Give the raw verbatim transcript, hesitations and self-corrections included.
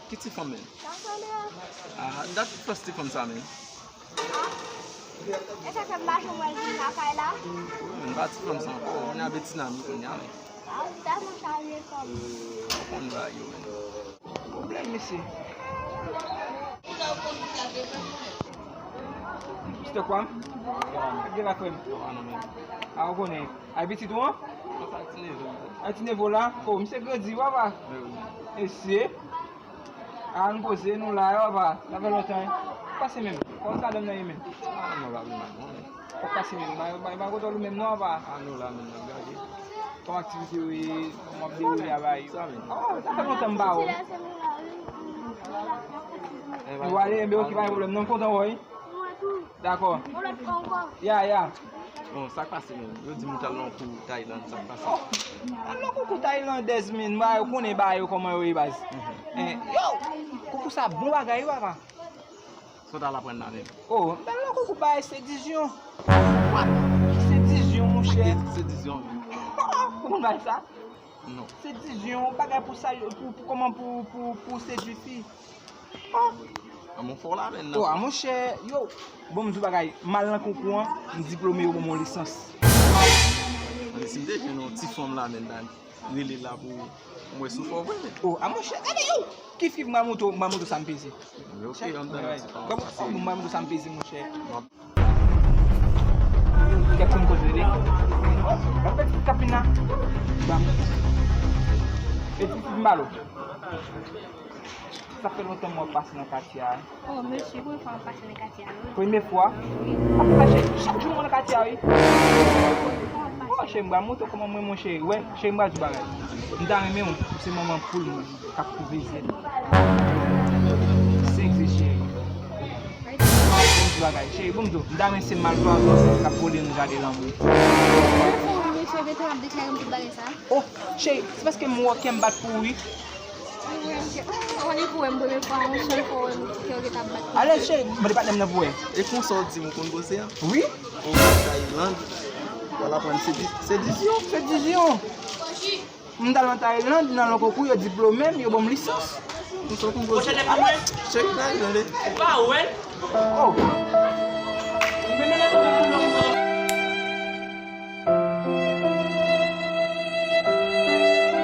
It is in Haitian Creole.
Ki ti fanm menm? Sa sa le a? Ah, dat fòs ti fanm sa menm. Ah. E sa fè m pa janm wè l vin lakay la? Wi, menm pa ti fanm sa ankò. Kounye a Betina menm kounye a menm. Ah, ou tèlman chaje fanm. Ou konn bagay yo menm. Pwoblèm, mesye. Mister Kwam? Kwam. Gen la frè m. Kwam, non, menm. Ah, ou konnen. Ay pitit ou an? Mwen pa ti neve. Ay ti neve w la? Oh, misye grandi, papa. Wi, wi. Mesye. Ah, nou poze, nou la, papa. Sa fè lontan, hein? Pase menm. Kòman sa dam nan ye menm? Ah, mwen pa vin mal, non, men. Fòk pase menm. Ba, ba, ba, kote w menm, non, papa? Ah, nou la menm, n ap gade. Kòman aktivite yo ye? Kòman w ap dewoule a bagay yo? Sa menm. Oh, sa fè lontan m pa wè w. Ou ale, enben, ok, pa gen pwoblèm. Non, m kontan wè w, wi. Dakò. Ya, ya. Bon, sa k pase menm? Yo di m ou t al nan yon kou Tayland, sa k pase? Oh, al nan yon kou taylandèz, menm. Ba, yo konnen bagay yo kòman yo ye, baz. Eh, yo! Koukou sa bon bagay, wi, papa. Sa w t al aprann la menm? Oh, m t al nan koukou bagay sedizyon. What? Sedizyon, monchè. Ki sedizyon? Ou konn bagay sa? Non. Sedizyon, bagay pou sa, pou, pou kòman pou, pou, pou sedui fi. Oh. An, mon fò la menm nan. Oh, a monchè, yo. Bon, m di w bagay, m al nan konkou an, m diplome, yo ban m yon lisans. Mwen si m te jwenn yon ti fanm la menm, rele la pou mwen sou fò vre menm. Oh, a monchè, gade yo. Ki fi m pral montre w, m pral montre w sa m peze. Ok, ann tande ti fanm. Bon, m pral montre w sa m peze, monchè. Kèk moun kote li. Oh, gade ti kapin la. Bam. E ti fi m balo. Sa fè lontan m wè w ap pase nan katye a, wi. Oh, mesye, premye fwa m ap pase nan katye a, wi. Premye fwa? Wi. Ap mache, chak jou m nan katye a, wi. Oh, cheri, m pral montre w kòman mwen, monchè. Wè, cheri, m pral di w bagay. M ta renmen w, ou se manman poul mwen, k ap kouvri zen. Senk ze, cheri. Bon ti bagay, cheri, bon m di w, m ta renmen se malpwazon k ap vole nan jaden lanmou. Mesye, gentan ap deklare m tout bagay sa. Oh, cheri, se paske m wè kè m bat pou ou, wi. Ou wè m ke, ou wè m premye fwa, yon sèl fwa wè m ke w gentan ap bat pou ou. Alèz, cheri, mande patnè m nan pou wè. E konsa w di m ou konn koze a? Wi. Ou nan Tayland, w al aprann sedi-, sedisyon. Sedisyon. M t al nan Tayland, nan yon konkou, yo diplome m, yo ban m lisans. Konsa w konn koze. Chèk Tayland, e. Ou pa wè l? Oh.